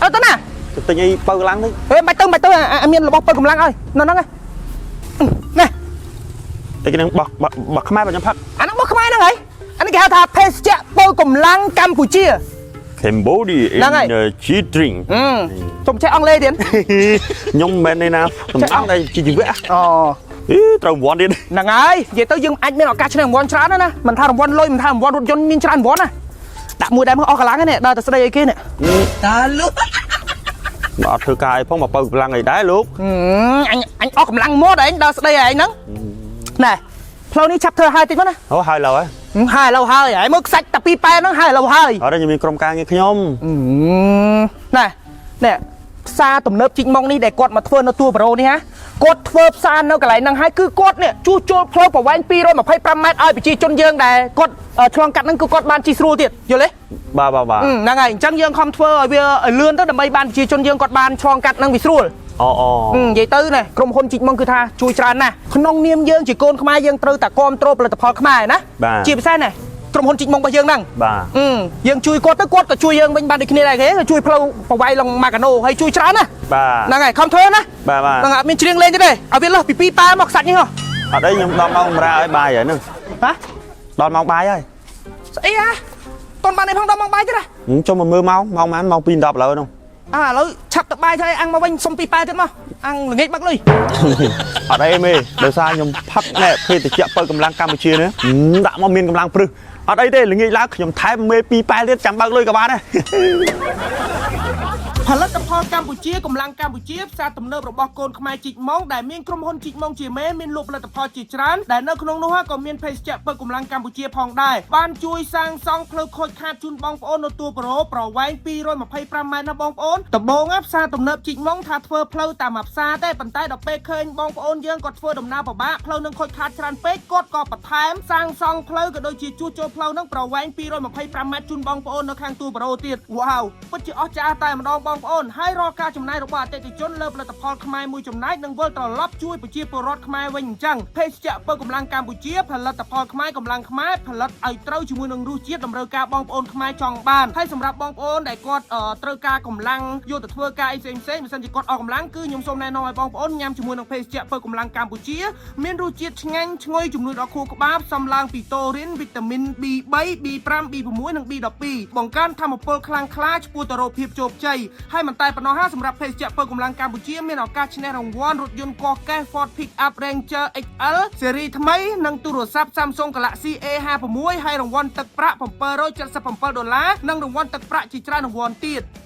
អើទៅណា ទៅទិញអីបើកម្លាំងតិច ហេមិនទៅមិនទៅអាមានរបស់បើកម្លាំងឲ្យនៅហ្នឹងណែ តែគេនឹងបោះបោះខ្មែរបើខ្ញុំផឹក អាហ្នឹងរបស់ខ្មែរហ្នឹងហើយអានេះគេហៅថាភេសជ្ជៈបើកម្លាំងកម្ពុជា Cambodia ហ្នឹងហើយ energy drink សុំចេះអង់គ្លេសទៀត ខ្ញុំមិនមែនទេណាតំណាងតែជាជីវៈ អូ អីត្រូវរង្វាន់ទៀត ហ្នឹងហើយនិយាយទៅយើងអាចមានឱកាសឈ្នះរង្វាន់ច្រើនណាស់ណាមិនថារង្វាន់លុយមិនថារង្វាន់រថយន្តមានច្រើនរង្វាន់ណាដាក់មួយដែរមកអស់កម្លាំងហ្នឹងនេះដើរតែស្ដីអីគេនេះ តាលុ មកអត់ធ្វើការអីផងមកបើកម្លាំងអីដែរលោក ហឹមអញអញអស់កម្លាំងមកឯងដើរស្ដីឯងហ្នឹងណែផ្លូវនេះឆាប់ធ្វើឲ្យតិចមកណា អូហើយឡើយហើយ ហឹមហើយឥឡូវហើយហើយមើលខ្សាច់តែពីរប៉ែហ្នឹងហើយឥឡូវហើយ អត់ទេខ្ញុំមានក្រុមការងារខ្ញុំ ហឹមណែណែផ្សារទំនើបជីកម៉ុងនេះដែលគាត់មកធ្វើនៅទួលប្រូនេះហ่าគាត់ធ្វើផ្សារនៅកន្លែងហ្នឹងហើយគឺគាត់នេះជួសជុលផ្លូវប្រវែង225ម៉ែត្រឲ្យប្រជាជនយើងដែលគាត់ឆ្លងកាត់ហ្នឹងគឺគាត់បានជិះស្រួលទៀតយល់ទេ បាទបាទបាទ ហ្នឹងហើយអញ្ចឹងយើងខំធ្វើឲ្យវាឲ្យលឿនទៅដើម្បីបានប្រជាជនយើងគាត់បានឆ្លងកាត់ហ្នឹងវាស្រួល អូអូ និយាយទៅណាក្រុមហ៊ុនជីកម៉ុងគឺថាជួយច្រើនណាស់ក្នុងនាមយើងជាកូនខ្មែរយើងត្រូវតែគ្រប់គ្រងផលិតផលខ្មែរណាជាពិសេសណាក្រុមហ៊ុនជីកម៉ុងរបស់យើងហ្នឹង បាទ យើងជួយគាត់ទៅគាត់ក៏ជួយយើងវិញបានដូចគ្នាដែរគេជួយផ្លូវប្រវាយឡងម៉ាកាណូហើយជួយច្រើនណា បាទ ហ្នឹងហើយខំធ្វើណា បាទបាទ ហ្នឹងហើយអត់មានច្រៀងលេងទេឲ្យវាលើសពីពីរប៉ែមកខ្សាច់នេះហ៎ អត់អីខ្ញុំដល់ម៉ោងបម្រើឲ្យបាយហើយហ្នឹង ហ៎ ដល់ម៉ោងបាយហើយ ស្អីហ่ะតន់បានអីផងដល់ម៉ោងបាយទៀតហ៎ ចុះមកមើលម៉ោងម៉ោងប៉ុន្មានម៉ោង2:10ឥឡូវហ្នឹង អើឥឡូវឆាប់ទៅបាយទៅអញមកវិញសុំពីរប៉ែទៀតមកអញល្ងាចបាក់លុយ អត់អីមេដោយសារខ្ញុំផឹកណែភេទជ្ជៈបើកម្លាំងកម្ពុជានេះដាក់មកមានកម្លាំងព្រឹសអត់អីទេល្ងាចឡើងខ្ញុំថែមមេពីរប៉ែលទៀតចាំបើកលុយក៏បានដែរ ផលិតផលកម្ពុជាកម្លាំងកម្ពុជាផ្សារទំនើបរបស់កូនខ្មែរជីកម៉ងដែលមានក្រុមហ៊ុនជីកម៉ងជាមេមានលក់ផលិតផលជាច្រើនដែលនៅក្នុងនោះក៏មានភេសជ្ជៈពឹកកម្លាំងកម្ពុជាផងដែរបានជួយសាងសង់ផ្លូវខូចខាតជូនបងប្អូននៅទួលប្រូប្រវែង225ម៉ែត្រណាបងប្អូនដំបូងផ្សារទំនើបជីកម៉ងថាធ្វើផ្លូវតាមមួយផ្សារទេប៉ុន្តែដល់ពេលឃើញបងប្អូនយើងគាត់ធ្វើដំណើរពិបាកផ្លូវនឹងខូចខាតច្រើនពេកគាត់ក៏បន្ថែមសាងសង់ផ្លូវក៏ដូចជាជួសជុលផ្លូវនឹងប្រវែង225ម៉ែត្រជូនបងប្អូននៅខាងទួលប្រូទៀតវ៉ាវពិតជាអស្ចារ្យតែម្ដងបងប្អូនហើយរាល់ការចំណាយរបស់អតិថិជនលើផលិតផលខ្មែរមួយចំណែកនឹងវិលត្រឡប់ជួយប្រជាពលរដ្ឋខ្មែរវិញអញ្ចឹងភេសជ្ជៈពើកម្លាំងកម្ពុជាផលិតផលខ្មែរកម្លាំងខ្មែរផលិតឲ្យត្រូវជាមួយនឹងរសជាតិតម្រូវការបងប្អូនខ្មែរចង់បានហើយសម្រាប់បងប្អូនដែលគាត់ត្រូវការកម្លាំងយកទៅធ្វើការអីផ្សេងផ្សេងបើសិនជាគាត់អស់កម្លាំងគឺខ្ញុំសូមណែនាំឲ្យបងប្អូនញ៉ាំជាមួយនឹងភេសជ្ជៈពើកម្លាំងកម្ពុជាមានរសជាតិឆ្ងាញ់ឈ្ងុយជំនួយដល់ខួរក្បាលផ្សំឡើងពីតូរីនវីតាមីន B3 B5 B6 និង B12 បង្កើនធម៌ពលខ្លាំងក្លាឆ្ពោះទៅរកភាពជោគជ័យហើយមិនតែប៉ុណ្ណោះហាសម្រាប់ភេសជ្ជៈពើកម្លាំងកម្ពុជាមានឱកាសឈ្នះរង្វាន់រថយន្តកោះកេះ Ford Pickup Ranger XL ស៊េរីថ្មីនិងទូរស័ព្ទ Samsung Galaxy A56 ហើយរង្វាន់ទឹកប្រាក់777ដុល្លារនិងរង្វាន់ទឹកប្រាក់ជាច្រើនរង្វាន់ទៀត។